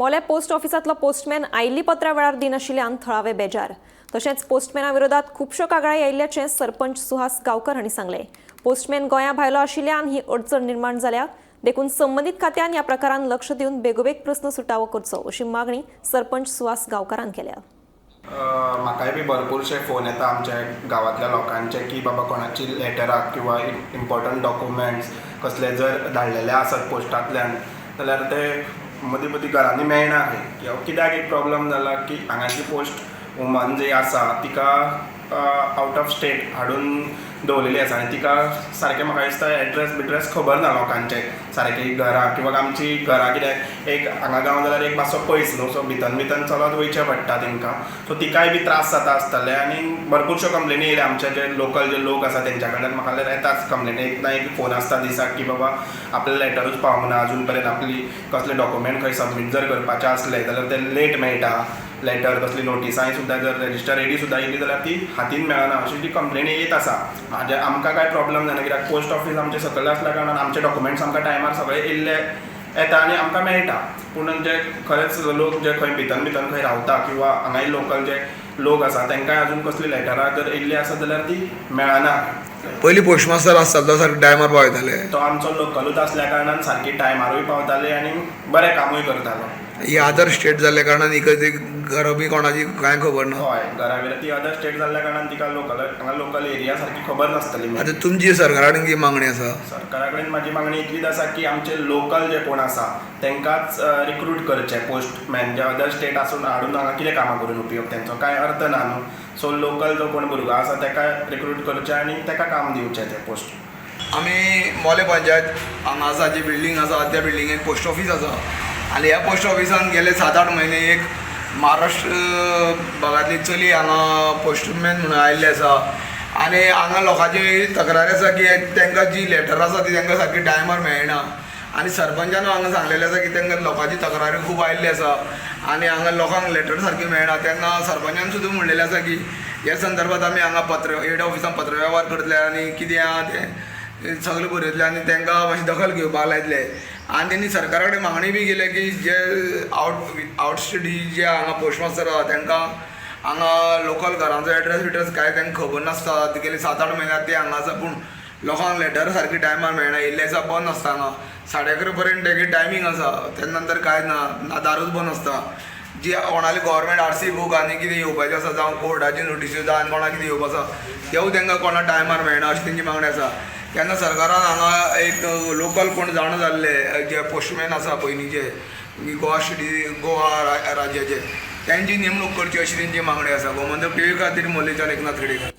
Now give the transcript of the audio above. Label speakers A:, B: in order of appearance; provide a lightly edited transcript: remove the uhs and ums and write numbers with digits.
A: मोलें post ऑफिसांतलो postman आयिल्लीं पत्रां वेळार दिनाशिल्ल्यान थळावे बेजार. तशेंच पोस्टमॅना विरोधात खुबश्यो कागाळी आयिल्ल्याचें सरपंच सुहास गांवकर हांणी सांगलें. पोस्टमॅन गोंया भायलो आशिल्ल्यान ही अडचण निर्माण जाल्या, देखून संबंदीत खात्यान ह्या प्रकारान लक्ष दिवन बेगोबेग प्रस्न सुटावो करचो अशी मागणी सरपंच सुहास गांवकारान केल्या.
B: म्हाकाय बी भरपूरशे फोन येता आमच्या गांवांतल्या लोकांचे की बाबा कोणाची लेटरां किंवा इम्पॉर्टंट डॉक्युमेंट्स कसले जर धाडलेले आसत पोस्टांतल्यान जाल्यार ते मदीं मदीं घरांनी मेळना खंय. किंवा कित्याक एक प्रॉब्लम जाला की हांगाची पोस्ट वुमन जी आसा तिका आवट ऑफ स्टेट हाडून दवरलेली आसा आनी तिका सारकें म्हाका दिसता एड्रेस बिड्रेस खबर ना लोकांचे सारकी घरां किंवा आमची घरां कितें एक हांगा गांव जाल्यार एक मातसो पयस न्हू, सो भितर भितर चलत वयचें पडटा तेंकां, सो तिकाय बी त्रास जाता आसतले. आनी भरपूरश्यो कंप्लेनी येयल्या आमचे जे लोकल जे लोक आसा तेंच्या कडल्यान. म्हाका जाल्यार येताच कंप्लेनी, एक ना एक फोन आसता दिसाक की बाबा आपले लेटरूच पावूंक ना अजून पर्यंत, आपली कसले डॉक्युमेंट खंय सबमीट जर करपाचे आसले जाल्यार ते लेट मेळटा लेटर, कसली नोटिसांय सुद्दां जर रजिस्टर एडी सुद्दां येयली जाल्यार ती हातीन मेळना अशी ती कंप्लेनी येत आसा. म्हाजे आमकां कांय प्रॉब्लम जायना कित्याक पोस्ट ऑफीस आमचें सकयल आसल्या कारणान आमचे डॉक्युमेंट्स आमकां टायमार सगळे येयल्ले येता आनी आमकां मेळटा. पूण जे खरेंच लोक जे खंय भितर भितर खंय रावता किंवा हांगाय लोकल जे लोक आसा तेंकांय अजून कसली लेटरां जर येयल्ली आसत जाल्यार ती मेळना.
C: पयलीं पोस्टमास्टर आसतालो तो सारको टायमार पावयताले.
B: तो आमचो लोकलूच आसल्या कारणान सारकी टायमारूय पावताले आनी बरें कामूय करतालो.
C: ही अदर स्टेट जाल्ल्या कारणान हिका ती घरां बी कोणाची कांय खबर ना.
B: हय, घरा ती अदर स्टेट जाल्ल्या कारणान तिका लोकल हांगा लोकल एरिया सारकी खबर नासतली.
C: आतां तुमची सरकारा कडेन कितें मागणी आसा?
B: सरकारा कडेन म्हाजी मागणी इतलीच आसा की आमचे लोकल जे कोण आसा तेंकांच रिक्रूट करचे. पोस्टमॅन जे अदर स्टेट आसून हाडून हांगा कितें कामां करून उपयोग, तेंचो कांय अर्थ ना न्हू. सो लोकल जो कोण भुरगो आसा तेका रिक्रूट करचें आनी तेका काम दिवचें तें पोस्ट.
C: आमी मोलें पंचायत हांगा आसा जी बिल्डींग आसा त्या बिल्डिंगेन पोस्ट ऑफीस आसा आनी ह्या पोस्ट ऑफिसान गेले 7-8 म्हयने एक महाराष्ट्र भागांतली चली हांगा पोस्टमॅन म्हणून आयिल्ली आसा आनी हांगा लोकांची तक्रार आसा की तांकां जी लेटर आसा ती तांकां सारकी टायमार मेळना. आनी सरपंचान हांगा सांगलेलें आसा की तांकां लोकांची तक्रारी खूब आयिल्ली आसा आनी हांगा लोकांक लेटर सारकी मेळना. तेन्ना सरपंचान सुद्दां म्हणलेलें आसा की ह्या संदर्भात आमी हांगा पत्र हेड ऑफिसान पत्र वेव्हार करतले आनी कितें आहा तें सगळें बरयतलें आनी तांकां मातशी दखल घेवपाक लायतले. आनी तेणी सरकारा कडेन मागणी बी केल्या की जे आवट स्टेट जे हांगा पोस्टमास्टर आसा तांकां हांगा लोकल घरांचो एड्रेस बिड्रेस कांय तांकां खबर नासता. गेले 7-8 म्हयन्याक ते हांगा आसा पूण लोकांक लेटर सारकी टायमार मेळना. येयल्ले दिसा बंद आसता हांगा 11:30 पर्यंत तेगे टायमींग आसा, तेजे नंतर कांय ना, ना दारूच बंद आसता. जी कोणाली गव्हर्मेंट आरसी बूक आनी कितें येवपाचें आसा जावं कोर्टाची नोटिस्यो जावं आनी कोणाक कितें येवपा आसा तेवूय तांकां कोणा टायमार मेळना अशी तेंची मागणी आसा. तेन्ना सरकारान हांगा एक लोकल कोण जाणा जाल्ले जे पोस्टमॅन आसा पयलींचे गोवा स्टेटी गोवा राज्याचे तेंची नेमणूक करची अशी तेंची मागणी आसा. गोमंतक टीव्ही खातीर मोलेच्यान एकनाथ खेडेकर.